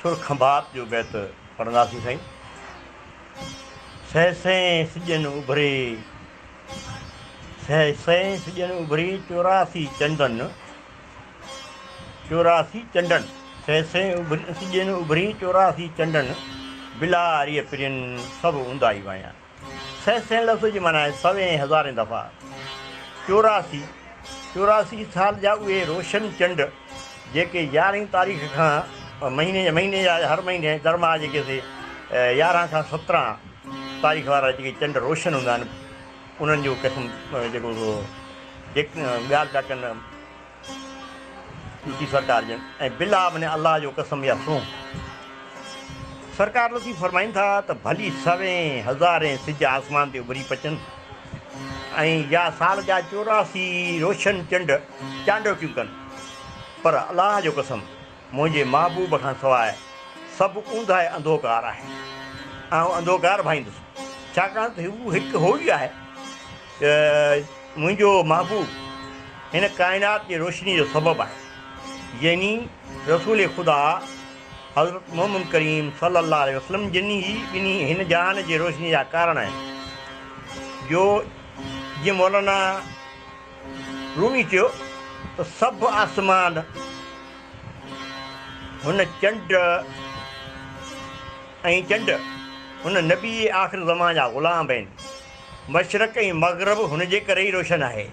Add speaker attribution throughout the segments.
Speaker 1: سر کنڀات جو بيت پڙهنداسين سائين. سهسين سڄن اڀري، سهسين سڄن اڀري 84 چنڊن، 84 چنڊن، سهسين سڄن اڀري 84 چنڊن، بلاريء پرين سڀ اونداهي وايان. سهسين لفظ جي معنيٰ آهي سوين هزارين دفعا. 84، 84 سال جا اهي روشن چنڊ جيڪي يارهين تاريخ کان مهيني جا مهيني جا هر مهيني درماهه جيڪي سي 11 کان 17 تاريخ وارا جيڪي چنڊ روشن هوندا آهن انهن جو قسم جيڪو سو ڳالهه پيا ڪن لطيف سرڪار جن ۽ بلا من الله جو قسم يا سونهن سرڪار لطيف فرمائين ٿا ته ڀلي سوين هزارين سج آسمان تي اڀري پچن ۽ يا سال جا 84 روشن چنڊ چانڊوڪيون ڪن پر الله جو قسم منهنجي محبوب کان سواء سڀ اوندهه ۽ انڌوڪار آهي. آئون انڌوڪار ڀائيندس، ڇاڪاڻ ته هو هڪ هو ئي آهي. منهنجو محبوب هن ڪائنات جي روشنيء جو سبب آهي، يعني رسول خدا حضرت محمد ڪريم صلي الله عليه وسلم جن ئي ٻنهي هن جهان جي روشنيء جا ڪارڻ آهن، جو جيئن مولانا رومي چيو ته سڀ آسمان هن چنڊ ۽ چنڊ هن نبي آخر زمان جا غلام آهن. مشرق ۽ مغرب هن جي ڪري ئي روشن آهي،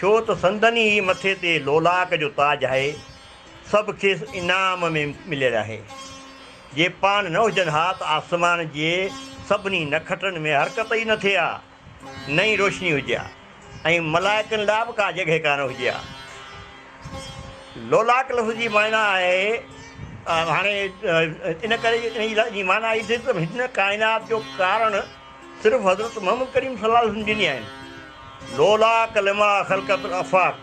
Speaker 1: ڇو ته سندن ئي مٿي تي لولاڪ جو تاج آهي، سڀ کيس انعام ۾ مليل آهي. جي پاڻ نه هجن ها ته آسمان جي سڀني نکٽن ۾ حرڪت ئي نه ٿئي ها. نه ئي روشني هجي ها ۽ ملائڪن لاء به ڪا جڳهه ڪانه هجي ها. لولاڪ لفظ جي معنيٰ آهي هاڻي ان ڪري ان جي معنيٰ هي ٿئي ته هن ڪائنات جو ڪارڻ صرف حضرت محمد ڪريم صلي الله عليه وسلم جن ئي آهن. لولاڪ لما خلقت الافاق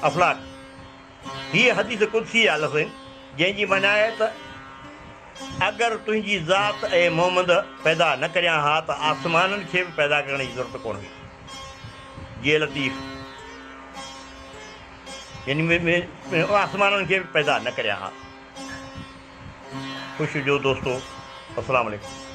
Speaker 1: افلاڪ هيء حديث قدسي جا لفظ آهن، جنهن جي معنيٰ آهي ته اگر تنهنجي ذات اي محمد پيدا نه ڪريان ها ته آسمانن کي به پيدا ڪرڻ جي ضرورت ڪونه هئي. جي لطيف يعني آسمانن کي به پيدا نه ڪريان ها. خوش هجو دوستو. السلام عليڪم.